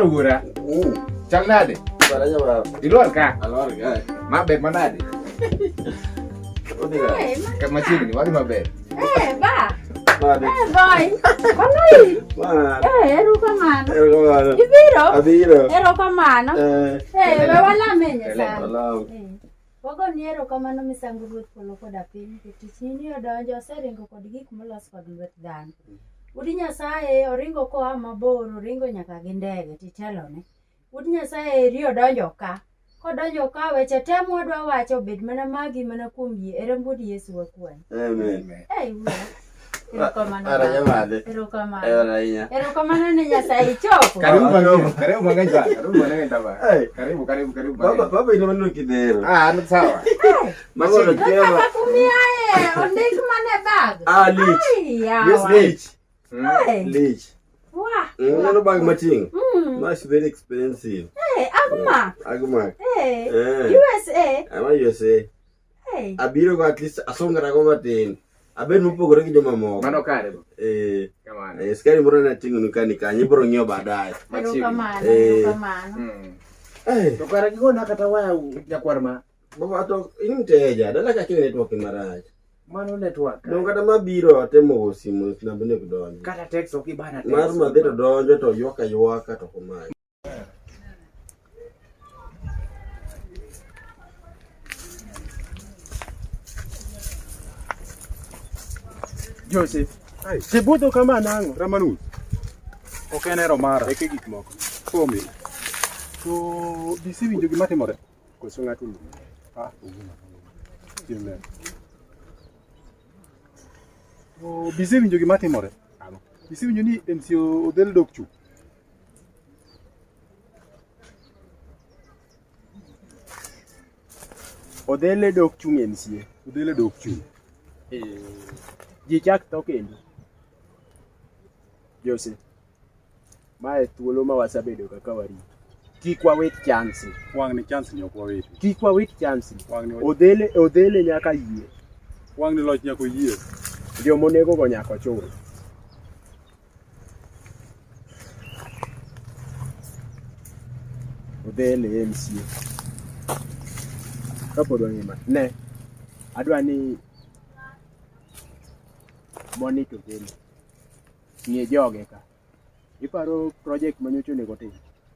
Koro wuora. Chal nade? Baraja baba. Ilwar ka? Alwar ka. Ma ber manade? Odhi ka. Ka machiegni, wadhi maber. Eh, ba. Nade? Eh, boy. Mano in. Ma. Eh, erokamano. Erokamano. Ibiro? Abiro. Erokamano. Eh. Eh, we walame Nyasaye. Walam. Eh. Wagoni erokamano misango Ruoth polo koda piny. Jotichni ni odonjo oseringo kod gik molos kod lwet dhano. Udi Nyasaye oringo koa mabor, oringo nyaka gi ndege titelone. Wuod Nyasaye eri odonjo ka. Kodonjo ka weche te mwadwa wacho obed mana magi mana kuom yie e remb wuod Yesu wakwayi. Amen. Ei wuora. Erokamano. Ara baba. jamade. Erokamano. Era ahinya. Erokamano ne Nyasaye ichopo. Karibu mang'eny, karibu mang'eny bana, karibu mang'eny baba. Hey. Karibu, karibu, karibu Baba, mang'eny. baba ina maneno kidhero. Ah, no sawa. Baba onokewa. Kaka kumiaye ondik mana e bag. Ah, lich. Ai, yawa. Yes, lich. Ai, Lich. wah. Uneno bag mating'o? Mm. Much very expensive. Eh, Agma. Agmark. Eh, Eh. USA. Ama USA. Eh. Abiro go at least asongora go matin. Abed mopogore gi jomamoko. Mano kare bo. Eh. Kamano. Eh, skari moro nating'o ni kani kanyo ibiro ng'iewo baadaye. Machiegni. Erokamano, Eh. erokamano. Eh, To kara gigona kata waya nyakwar ma. baba to in mteja, dala ka kine network ni marach. Mano network. Dong kata mabiro atemo go simu namba ne ok donjo. Kata text ok ibana text. Mar madhi to donjo to ywak aywaka to komaki. Joseph. Tibudho kama nang'o? Ramanus. Ok en hero mara. Eke gik moko. Kuomi. To bisewinjo gima timore? Koso ng'ato oluongi? Ah, oluonga. Timne. To bisewinjo gima timore? Ang'o? Isewinjo ni MC Odhel dok chung'? Odhele dok chung' MCA. Odhele dok chung'. Eh, ji chak tho kendo. Jose, mae thuolo ma wasebedo kaka warito. Kik wawit chance. Wang' ni chance ni ok wawiti. Kik wawit chance. Wang' ni Odhele, odhele nyaka yie. wang' ni loch nyaka oyie. Joma onego go nyaka ochul. Odhele MCA. Kapod wangima. Ne. Adwa ni monitor Odhele. Ng'e joge ka. Iparo project manyocha onego otim.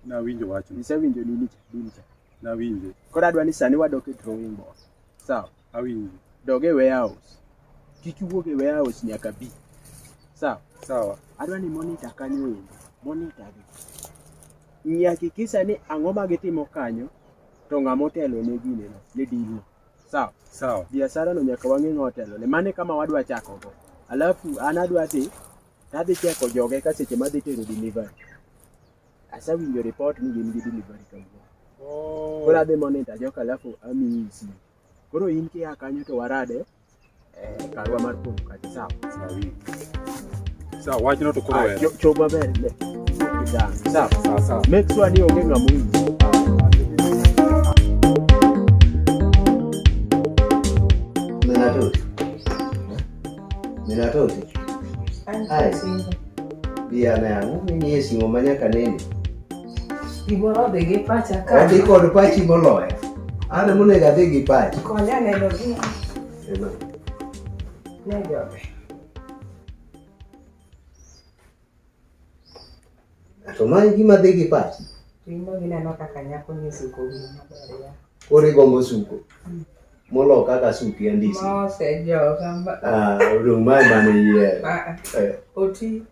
Nawinjo wachno. Isewinjo nini cha, dil cha. Nawinje. Koro adwa ni sani wadok e drawing board. Sawa. Awinji. Dog e warehouse. Kik iwuog e warehouse nyaka bi. Sawa. Sawa. Adwa ni monitor kanyo endo. Monitor gi. Ng'i hakikisha ni ang'o ma gitimo kanyo to ng'ama otelo ne gine no, ne deal no. Sawa. Sawa. Biashara no nyaka wang'e ng'a otelo ne. Mano e kama wadwa chako go. Alafu an adwa dhi tadhi cheko joge ka seche madhi tero delivery. Asewinjo report ni gin gi delivery kawuono. Oh. Koro adhi monitor joka alafu amiyi simu. Koro in kia kanyo to warade eh, karwa mar polo kacha sawa. Sawa, wachno to koro Ah, wera. Chop maber ne. Sawa. Sawa sawa. Make sure ni onge ng'ama owinji. Minatoti. Minatoti. Ai. Bi ane ang'o ming'iye simo ma nyaka nene? Gimoro odhi gi pacha ka. Odhi kod pachi moloyo. An ema onego adhi gi pachi. Konya neno gi Ema. ne joge. To ma e gima dhi gi pachi. To in dong ineno kaka nyako ni osuko wiye maber ya. Koro igombo suko. Molo kaka suki andisi. Ma osejoga ma. Ah, odong' mae mane iyiero. Ah, Eh, oti.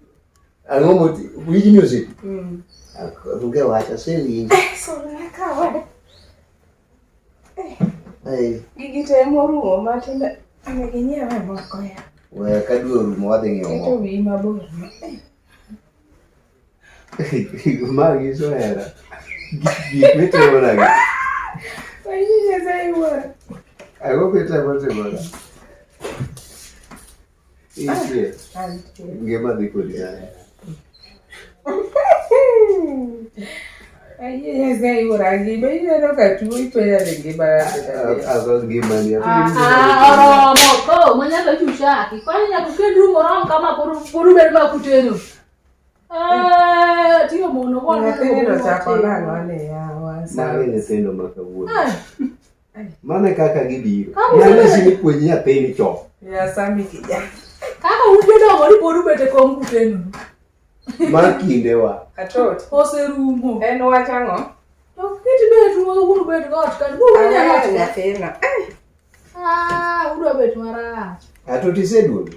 Ang'o moti? Wijni oseti? Mm. Onge wach, asewinjo. Sorna kawa. Ai, Gigi te morumo matindo ane ginyiewe moko ya. we ka dwe orumo wadhi ng'iewo Keto moko. wiyi mabor. ma. Ma nyiso hera. Gik mitimo nagi. Ai, Nyasaye wuora. Ang'o mitemo timona? Intie. Antie. Ngima dhi kodi nade? Ai, Nyasaye wuora ngima ineno ka tuo ipenja ni ngima nade. Ago ngimani. Ah, oromo ko manyalo chuchaki kwani nyaka kendru morom kama pod ubed ma kuteno. Eh, tiyo mono kwa Nyathini to chako nang'o ni yawa sa. Magi nyithindo ma kawuono. Eh. Mano e kaka gibiro. Kaka Nyalo usebet- ni puonj nyathini chon. Ya sami kija. Kaka un jodongo ni pod ubet e kom kuteno. Mar kindewa. Atot. Oserumo. En wach ang'o? To kit bet ma kawuono bet go ot kanyo. Bu Ahero nyalo. nyathino. Ah, udwa bet marach. Ato tiseduogo.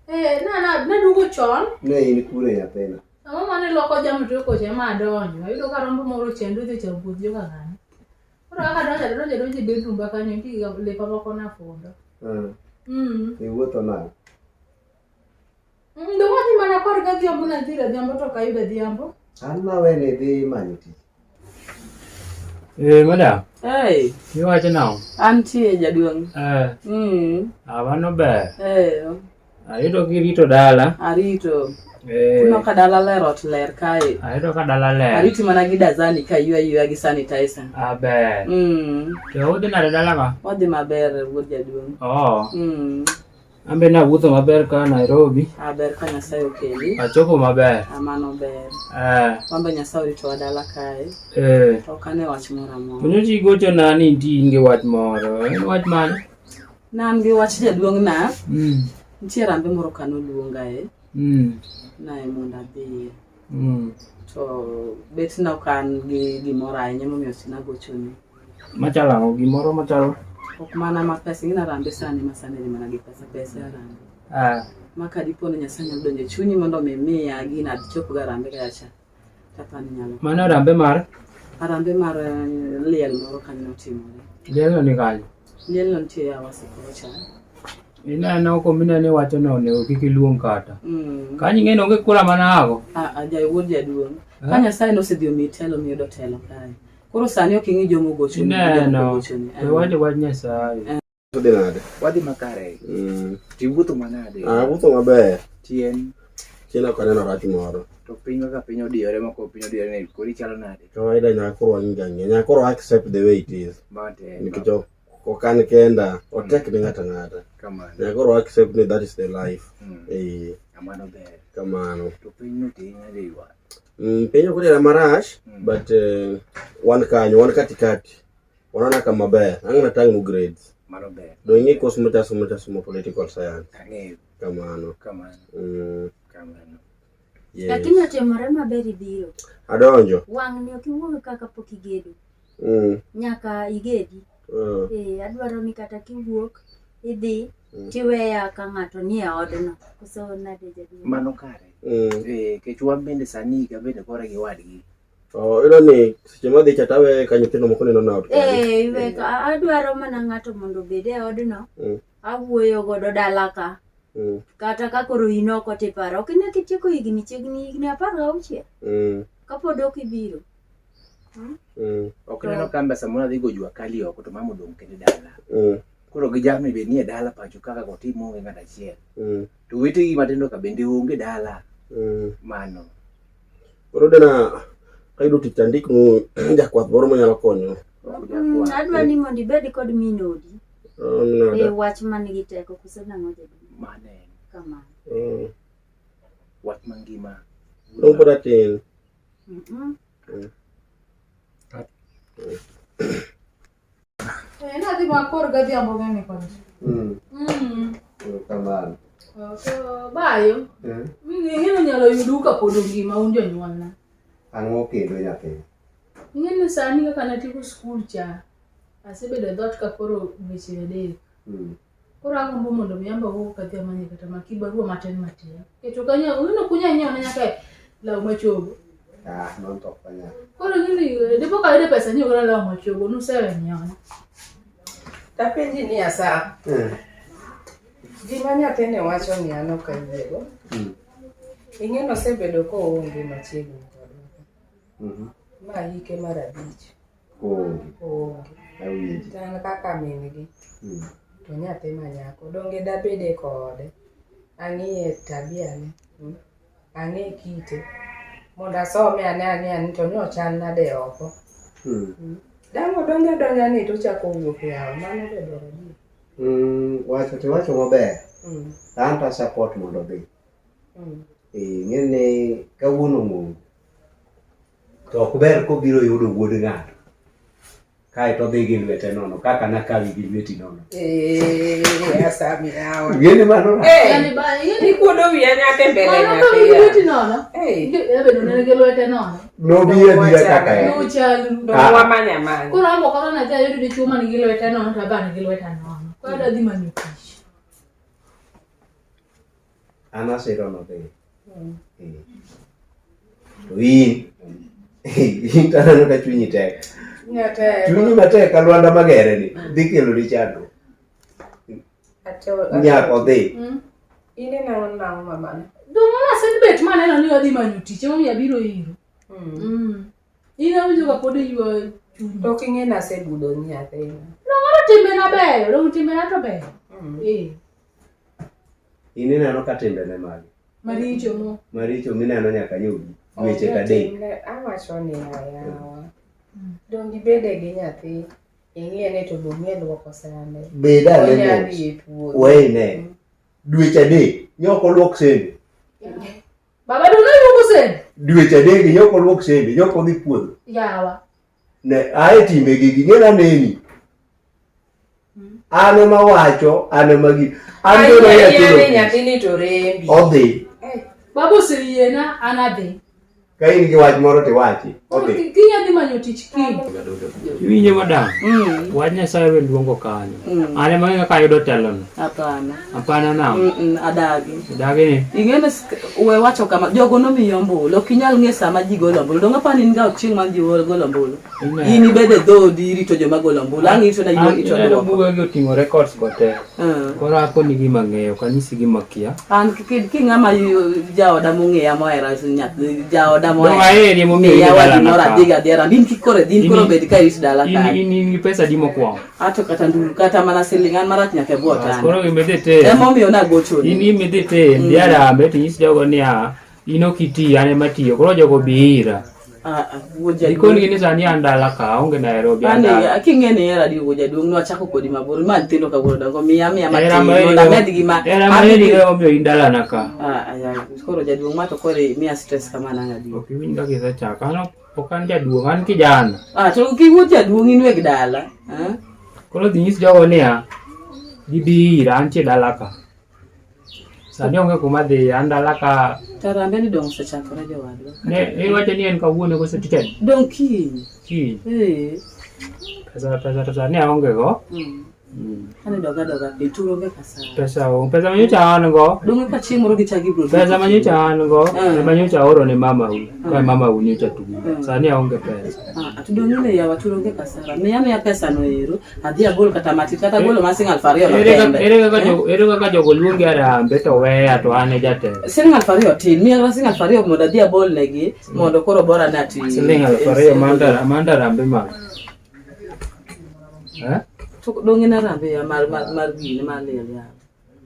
Eh, na na naduogo chon. Ne in kure nyathina. Sama mane loko jamni to kocha ema adonjo. Ayudo ka rombo moro chendo dhi chamo puoth joka ng'ane. Koro kaka adonjo adonjo adonjo e bedroom ba kanyo nitie gi lepa moko nafundo. Ah, Mm. Iwuotho nade? Dong wadhi mana kor gadhiambo nadhi ir adhiambo to ok ayudo adhiambo. An naweni idhi manyo tich. Eh, madam, Hey, iwacho nang'o? antie jaduong'. Eh, Mm. ah, mano ber. Eh, Ayudo kirito dala. arito. Eh, Uneno ka dala ler ot ler kae. ayudo ka dala ler. Ariti mana gi dazani ka ywa ywa gi sanitizer. Ah, ber. Mm. To udhi nade dala ka? Wadhi maber wuod jaduong'. Oh, Mm. an be nawuotho maber ka Nairobi. Ah, ber ka Nyasaye okeli. Achopo maber. Ah, mano ber. Eh, Wan be Nyasaye oritowa dala kae. eh. To ok ane wach moro amora. To nyocha igochona ni nitie in gi wach moro. En wach mane? Ne an gi wach jaduong' na. Mm. Nitie rambe moro ka noluongae. Mm. Nae mondo adhiye. Mm. To bet na ok an gi gimoro ahinya momiyo sina gochoni. Machalo ang'o? Gimoro machalo? Ok mana ma pesa, ing'e ni Harambee sani ma sani ni mana gi pesa, pesa e Harambee. Ah. Ma ka dipo ni Nyasaye nyalo donjo e chunyi mondo mi miya gino achop go Harambee kacha, to apani nyalo. Mano Harambee mar? Harambee mar liel moro kanyo notimore. Lielno ni kanye? Lielno nitie e Awasi kocha. Ineno komineno iwacho ni onego kik iluong kata. Mm. Kanyo ing'e ni onge kura mana ago. Ah, ah, wuod jaduong'. Ka Eh? Nyasaye nosedhi omiyi telo miyudo telo kae. Koro sani ok ing'i joma ogochoni gi joma ok Ineno. ogochoni. We wacho wach Nyasaye. Odhi nade? Wadhi makare. Mm. Tiwuotho manade. Ah, awuotho maber. Chien. Chien ok aneno rach moro. To piny kaka piny odiyore moko piny odiyore ni kori chalo nade? Kawaida nyaka koro wang'i ga ng'e. Nyaka koro accept the way it is. Mate. Nikech ok an kenda, otek ne ng'ato ang'ata. Kamano. Nyaka koro accept ni that is the life. Mm. Eh, Kamano ber. kamano. To piny no teri nade ywak? Piny ok odera marach, Mm. but wan kanyo, wan katikati. Wanana kama ber. Ang' natang'nu grades. Mano ber. Do ing'e course macha somo cha somo political science. Ang'eyo. Kamano. Kamano. Kamano. Yes. Lakini otimore maber ibiro. Adonjo. Wang'ni ok iwuog kaka pok igedo. Mm. Nyaka igedi. Eh, adwaro ni kata kiwuok idhi tiweya ka ng'ato nie odno. Koso nade jaduong'? Mano kare. Eh, kech wan bende sani higa bende kore gi wadgi. Oh, iyudo ni seche madhi cha tawe ka nyithindo moko neno na ot kanyo. Eh, iwe ka adwaro mana ng'ato mondo obed e odno. Awuoyo godo dala ka. Kata ka koro in oko tiparo. Ok ine kitieko higni chiegni higni 16. Kapod ok ibiro. Ok ineno ka mbesa moro adhi go jua kali oko to mama odong' kende dala. Koro gi jamni be nie dala pacho kaka kotim onge ng'at achiel. To owetegi matindo ka bende onge dala. Mano. Koro dena kayudo tich to andiknu jakwath moro manyalo konyo. Adwa ni mondo ibed kod min odi. Oh, min oda. E wach man gi teko koso nang'o jaduong'? Mano en. Kamano. Wach mangima. Dong' pod atin. Mm-mm. Eh, nadhi ma kor gadhiambo ng'eni koni. Mm. Kamano. To bayo. Ing'e ni nyalo yudu kapod ungima un jonyuolna. Ang'o kendo nyathina? Ing'e ni sani kaka natieko skul cha, asebedo e dhoot ka koro dweche 3. Koro agombo mondo mi amba wuok kadhi amanye kata ma kibarua matin matin. Nikech ok anyal, ung'e ni ok unyal nyiewo na nyaka law machogo. Ah, mano to ok anyal. Koro ing'e ni dipo ka ayudo pesa nyiewo godo law machogo, nusewe nyiewo. Tapenji ni asa. Gima nyathini wacho ni an ok ayiego. Ing'e ni osebedo koonge machiegni kodwa. Ma hike mar 5. Koonge. Oonge. Awinji. To an kaka min gi. To nyathi ma nyako donge dabede kode. Ang'iye tabiane. Ang'e kite. Mondo asome ane ang'e ni to nochal nade oko. Dang' odonjo adonja ni to ochako wuok yawa. Mano be ber adier. Wacho tiwacho maber. An to support mondo odhi. Ing'e ni kawuono ng'ongo to ok ber kobiro yudo wuod ng'ato kae to odhi gi lwete nono kaka nakawi gi lweti nono. Eh, asami yawa. Ing'e ni mano rach. Eh, Yani ba ing'e ikuodo wiya nyaka e mbele Mano ka nyathi. lweti nono. Eh, Bedo ne gi lwete nono. Nobi abira kaka en. Nochal. dong wamanya manya. Koro ambo kata nadhi ayudo dichuo man gi lwete nono to abe an gi lweta nono. Koro adwa dhi manyo tich. An asiro nodhi. Eh. To in in to aneno ka chunyi tek. Chunya tek. Chunyi matek ka Lwanda Magere ni dhi kelo ni chandruok. Nyaka odhi. In ineno nang'o mamana? Dong' mana asebet maneno ni adhi manyo tich emomiyo abiro iru. In awinjo ka pod iywa chunyi. To ok ing'e ni asebudo ni nyathina. Dong' mano timbena beyo, dong' timbena to beyo. Eh, In ineno ka timbene mage maricho mo. maricho mineno nyaka nyobi dweche Onge adek. timne, awacho ni yawa. Dong ibede gi nyathi, ing'iye ni to be ong'e luoko sande. Bed ane Onya mos. dhi e puodho. Wene. Dweche adek nyok oluok sende. Baba dong' noluoko sende. Dweche adek nyok oluok sende, nyok odhi puodho. Yawa. Ne ae timbe gi ging'e naneni. An ema wacho, an ema gi. An Ai, bende ing'e nyathino ni nyathini to rembi. odhi. Baba oseyiena an adhi. Ka in gi wach moro tiwachi. Odhi. Kiny adhi manyo tich kiny. Iwinjo madam? Wach Nyasaye be luongo kanyo. An ema ng'e kaka ayudo telono. Hapana. Hapana nang'o? Adagi. Adagi ni? Ing'e ni we wacho kama jogo nomiyi ombulu ok inyal ng'e sama ji golo ombulu donge apani in ga chieng' ma ji golo ombulu in ibedo e dhoodi irito joma golo ombulu ang' irito na An ito ineno duoko buge gi oting'o records go te. Koro akoni gima ang'eyo, ok anyisi gima akia. An ki ng'ama jaoda mong'eya mohera nyathi jaoda Dong' aheri emomiyo in miya e wach dalana gimoro ka. adhiga adhiya in kik koro idhi in koro bed ka irit dala In kanyo in in gi pesa adi mokwongo? ato kata nduru kata mana siling an marach nyaka e bwo Bas, otanda Koro gima idhi tim. emomiyo nagochoni In gima idhi tim, dhi Harambee tinyis jogo niya, in ok iti, an ema atiyo. Koro jogo bi ira. Ah, ah, wuod jaduong'. Ikonigi ni sani an dala ka, aonge Nairobi, an Ane, dala. king'e ni hera adier wuod jaduong' nwachako kodi mabor ma nyithindo kawuono dongo miya miya Hera matin maheri mondo amed gi ma hera maheri go emomiyo in dalana ka. Ah, ah, ya, koro jaduong' ma to koro imiya stress kamano ang' adier Ok iwinj kaka isechako. An ok an jaduong', an kijana. Ah, to kiwuod jaduong' in weg dala eh? Koro dhi nyis jogo niya, gibi ira, antie dala ka. Sani onge kuma dhiye, an dala ka. Tarambe ni dong' osechakore jowadwa. Ne iwacho ni en kawuono koso tich adi? Dong' kiny. Kiny. Eh. Pesa pesa to sani aonge go. Ane doga doga piny to onge kasara. Pesa onge. Pesa manyocha an go. Dong' ka chieng' moro gichak gibiro. Pesa manyocha an go. Ema nyocha aoro ne mamau. Ka mamau nyocha tugo. Sani aonge pesa. Ah, to dong' ine yawa to onge kasara. Miya miya pesa no ero. Adhi agol kata matin kata golo mar siling 2000 no Ere kende. kaka ere kaka jogo ere kaka jogo luongi Harambee to weya to an e jatelo. Siling 2000 tin. Miya kata siling 2000 mondo adhi abol negi mondo koro bora na ati. Siling 2000 mandara mandara malo. Eh? To dong' en Harambee ya mar mar mar gini mar liel ya.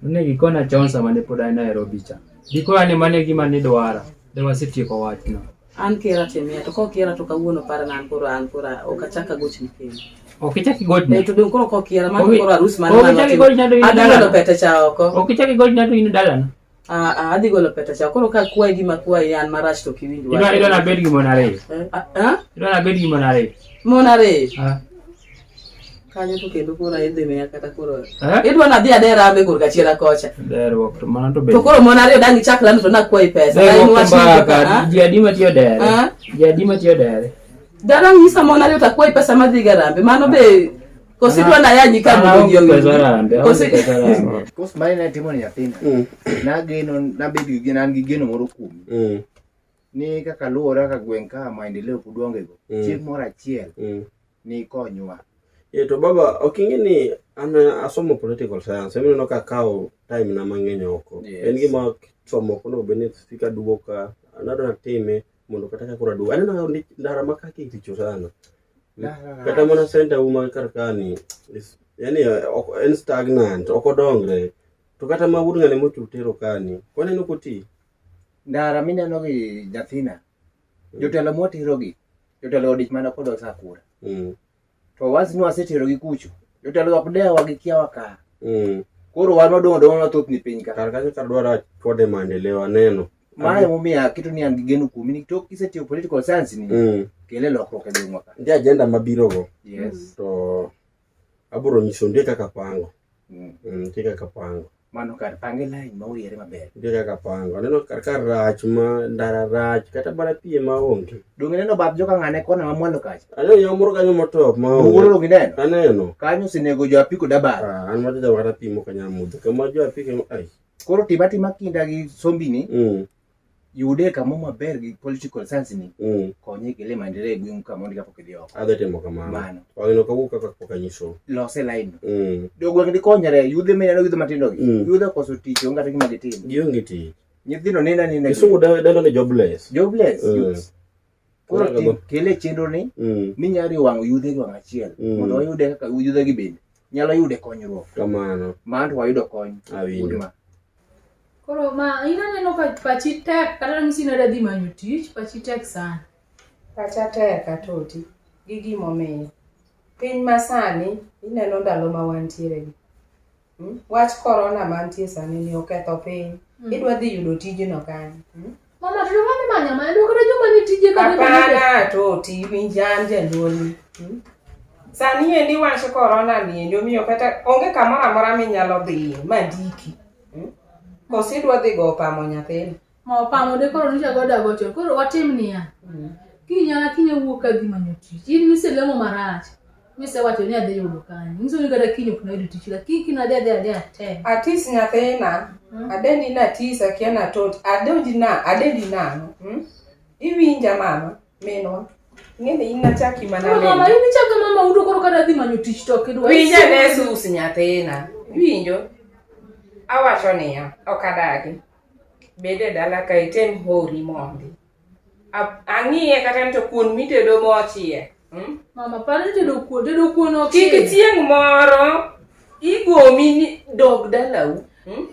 Onego ikona chon sama ne pod an Nairobi cha. Dikona ni mano e gima nidwaro. De wasetieko wachno. An kihera to imiya to kok ihera to kawuono parna an koro an koro ok achak agochni kendo. Ok ichak igochna. Eh, to dong' koro kok ihera mano Ok- koro arus mane ok mane ichak watimo. igochna to in Adhi dalana. golo pete cha oko. Ok ichak igochna to in dalana. Ah, ah, adhi golo pete cha. Koro ka akwayi gima akwayi an marach to ok iwinj wach. Idwa idwa nabed gi mon ariyo. Eh, ah, ah? Idwa nabed gi mon ariyo. Mon ariyo. Ah. Kanyo to kendo koro idhi miya kata koro. Eh? Idwa nadhi ade Harambee korka chiera kocha. Derruok to mano to To bende. koro mon ariyo dang' ichak lando to nakwayi pesa. Ka in Derruok to wach ni mbaka. ah? Ji adi matiyo dere? Ah? Ji adi matiyo dere? Dara nyisa mon ariyo to akwayi pesa madhi go Harambee. Mano be koso idwa nayanyi ka An mondo ji aonge owinji. pesa Harambee, aonge Koso pesa Harambee. Kos mane ne timo ne nyathina. Nageno nabed gi an gi geno moro kuomi. Ni kaka luwore kaka gweng' ka maendeleo pod onge go. Chieng' moro achiel ni konywa. Eh, to baba ok ing'e ni an asomo political science ema ineno ka akawo time na mang'eny oko. Yes. En gima somo ok onego bed ni sika duogo ka nadwa natime mondo kata ka koro aduogo. Aneno ka ndara ma kaki richo sana. Ndara Kata mana center u ma kar kani is yani ok en stagnant ok odongre. To kata ma wuod ng'ane mochung' tero kani waneno koti. Ndara mineno gi nyathina. Jotelo mwaterogi, jotelo odich mana kodwa sa kura. To once ni waseterogi kucho, jotelo ok dewa gi kiawa ka. Koro wan wadong' adong'a mathoth ni piny ka. Kar kacha kar dwaro chwade maendeleo aneno. Mae momiyo aketo ni an gi geno kuomi ni tok kisetieko political science ni kele lokruok e gweng'wa ka. Nitie agenda mabirogo. Yes. To abiro nyiso nitie kaka apango. Nitie kaka apango. Mano kar pange line ma oriere maber. Nitie kaka apango. Aneno kar ka rach ma ndara rach kata mana pi ema onge. Donge ineno bath joka ng'ane kona ma mwalo kacha? Aneno yawo moro kanyo motop ma onge. Bugo donge ineno? Aneno. Kanyo osenego jo apiko dabal. Ah, an macha kata pi mok anyal modho. Kama jo apiko ai. Koro tim atima kinda gi sombi ni. Yude kamo maber gi political science ni. Konye kele maendeleo e gweng'u ka mondo kapok idhi oko. Adhi timo kamano. Mano. Wang'no kawuok kaka pok anyiso. Lose line no. Jogweng' dikonyre, yudhe mineno yudhe matindo gi. Yudhe okoso tich, onge kata gima gitimo. Gionge tich. Nyithindo neno anena. Kisungu dendo ni jobless. Jobless. Youths. Koro tim kele chenro ni minyalo riwo wang' yudhe gi wang' achiel mondo wayude kaka yudhe gi bende nyalo yude konyruok. Kamano. Mano to wayudo kony. Awinjo. Koro ma in aneno ka pachi tek kata ranyisi ni adhi manyo tich, pachi tek sana. Pacha tek atoti gi gimomiyo. Piny masani ineno ndalo ma wantiere gi. Wach korona mantie sani ni oketho piny. Idwa dhi yudo tijno kanye? Mama to dwa manya manya dwa kata joma ni tije kata Hapana atoti winj an janyuolni. Sani endi wach korona ni endi omiyo kata onge kamoro amora minyalo dhiye mandiki. Koso idwa dhi go pamo nyathini. Ma opamo de koro nicha goda gocho. Koro watim niya. Kiny an kiny awuok kadhi manyo tich. In miselemo marach. Misewacho ni adhi yudo kanyo. Nyiso ni kata kiny ok nayud tich. Lakini kiny adhi adhi adhi atem. Atis nyathina, adendi na atis akia na tot, adonji na, adendi nang'o? Iwinja mama, minwa. Ing'eni in nachaki mana Koro mama neno. in ichako mama udo koro kata adhi manyo tich to ok idwa. Winja ne sus nyathina. Iwinjo? Awacho niya, ok adagi. Bed e dala ka item hori mondi. Ang'iye kata ni to kuon mitedo mochie. Mama par ni tedo kuon, tedo kuon ok Kik yie. chieng' moro igomi ni dog dalau.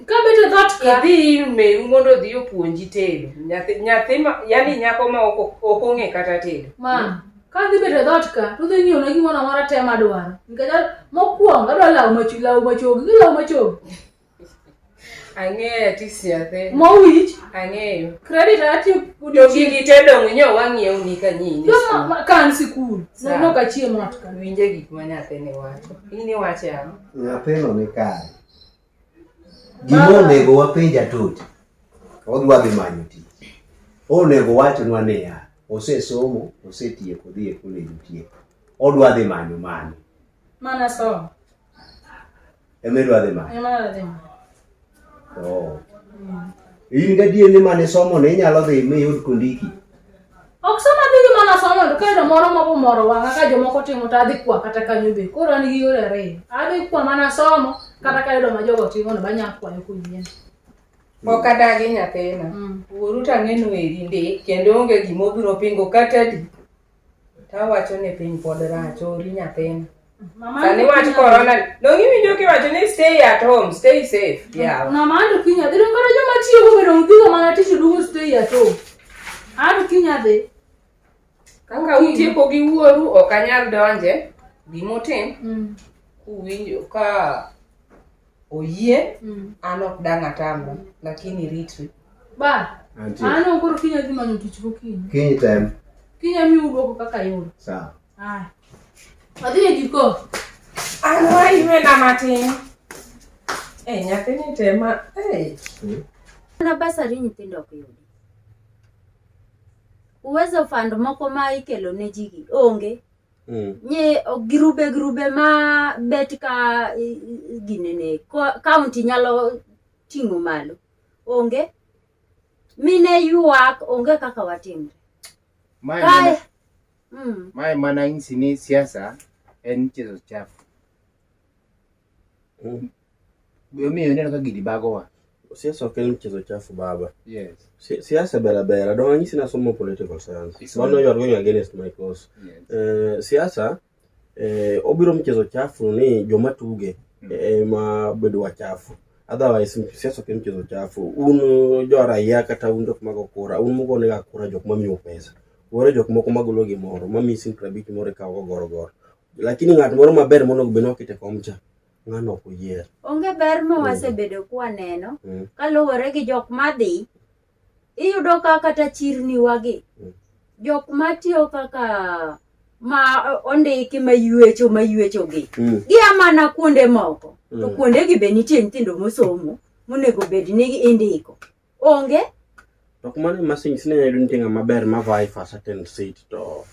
Kabet e dhoot ka. Idhi ir meru mondo odhi opuonji tedo. Nyathi ma, yani nyako ma ok ong'e kata tedo. Ma, ka adhi bet e dhoot ka, to odhi ng'iewona gimoro amora te madwaro. Nikech mokwongo adwa law law machogi, gi law machogi. Ang'eyo atis nyathi. Mowich. Ang'eyo. Credit atiyo To gigi te dong' nyo wang'iewni ka nyinyi. Jo ma ka an sikul. Sawa. Nok achiem ot ka. Winje gik ma nyathini wacho. In iwacho ang'o? Nyathino ni kare. Gima onego wapenj Atoti, odwa dhi manyo tich. Onego wachnwa niya, osesomo, osetieko dhi e college otieko. Odwa dhi manyo mane? Mana somo. Ema idwa dhi manyo. Ema adhi manyo. Oh. In gadier ni mane somo ni inyalo dhi miyud kondiki? Ok sama adhi gi mana somo to kayudo moro moko moro wang'a ka jomoko timo to adhi kwa kata kanyo be. Koro an gi yore ariyo. Adhi kwa mana somo kata kayudo ma jogo timo no banya kwayo koyien. Ok adagi nyathina. Wuoru to ang'e ni oweri ndi kendo onge gima obiro pingo kata adi. Tawacho ni piny pod rach, ori nyathina. Mama Sani wach corona, dong' iwinjo kiwacho ni stay at home, stay safe. Yeah. Mama anto kiny adhi dong' kata joma tiyo go be dong' dhiga mana tich to duogo stay at home. Anto kiny adhi. Kaka utieko gi wuoru ok anyal donje. Gimotim kuwinjo ka oyie an ok dang' atamra lakini ritri. Ba. Antie. An koro kiny adhi manyo tich gokinyi. Kiny tem. Kiny amiu duoko kaka ayudo. Sawa. Aya. Adhi e jikon. An waywena matin. Eh, nyathini tema. Eh. Mana basari nyithindo ok yudi. Uwezo Fund moko ma ikelo ne ji gi onge. Nye girube girube ma bet ka ginene county nyalo ting'o malo. Onge. Mine ywak onge kaka watimre. Mae Kae. mana, mae mana nyisi ni siasa en mchezo chafu. Omiyo ineno ka gini bagowa. Siasa ok en mchezo chafu baba. Yes. Siasa ber abera. Dong' anyisi ni asomo political science. Isomo. Mano you are going against my course. Yes. Siasa obiro mchezo chafu ni joma tuge ema bedo wachafu. Otherwise siasa ok en mchezo chafu. Un jo raia kata un jok mago kura, un mugonega kura jok mamiyo pesa. Uore jok moko magolo gimoro, mamiyi siling 50 moro ikawo go goro goro. Lakini ng'at moro maber monego bed ni okete kom cha, ng'ano ok oyier. Onge ber ma wasebedo kwaneno kaluwore gi jok madhi. Iyudo ka kata chirni wagi jok matiyo kaka ma ondiki mayuecho mayuecho gi gia mana kuonde moko to kuonde gi be nitie nyithindo mosomo monego bed ni indiko onge To kuma ne masing sine nyalo nitie ng'ama ber ma vie for certain seat to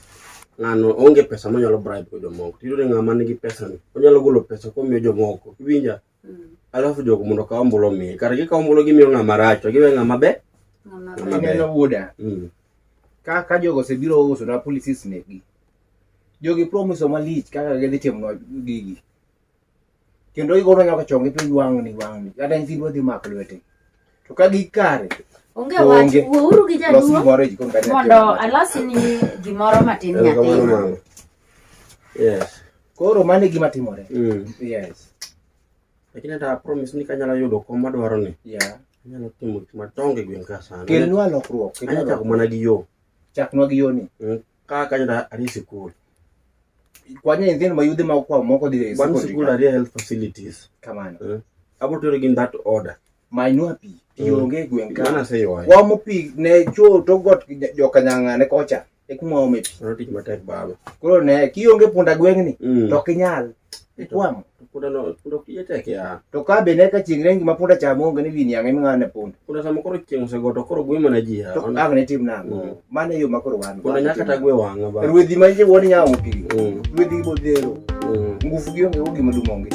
ng'ano onge pesa monyalo bribe go jomoko. Tiyudo ni ng'ama nigi pesa ni onyalo golo pesa komiyo jomoko. Iwinja? Alafu jogo mondo okaw ombulu omiye. Kare gikawo ombulu gimiyo ng'ama rach to giwe ng'ama ber. Ng'ama Ng'ama ber. Ineno wuoda. Ka jogo osebiro uso na policies mekgi. Jogi promise malich kaka gidhi timonwa gigi. Kendo gigono nyaka chongi piny wang'ni wang'ni. Kata nyithindwa dhi mako lwete. To ka gikare. Onge wach, wuouru gi Los jaduong' gimoro e jikon kanyo. mondo alosni gimoro matin Erokamano nyathina. mama. Yes. Koro mano e gima timore. Yes. Lakini hata promise ni kanyalo yudo kom madwaro ni. Yeah. Anyalo timo gik madongo e gweng' ka sana. Kelnwa lokruok. kelnwa Anyalo chako lokruok. mana gi yo. Chaknwa gi yo ni. Ka kanyo to arie sikul. Kwanya nyithindo ma yudhe ma okwa moko dhi e Bang' secondary sikul ka. arie health facilities. Kamano. Abro tero gi in that order. Manynwa pi. Pi onge e gweng' ka. Mano aseywayo. Waomo pi ne chuo to got jokanyang'a ne kocha. E kuma waome pi. Mano tich matek baba. Koro ne kionge punda gweng'ni to ok inyal. Ikwamo. Punda no punda ok tije tek ya. To ka be ne ka chieng' rieny gima punda chamo onge ni wi niang' ema ng'ane punda. Punda sama koro chieng' osego to koro gwe mana ji ya. To ang' ne tim nang'o? Mano e yo ma koro wan. Punda nyaka kata gwe wang'a baba. Ruedhi ma wuon nya omo pi. Ruedhi gi bodhero. Ngufu gi onge go gima dum onge.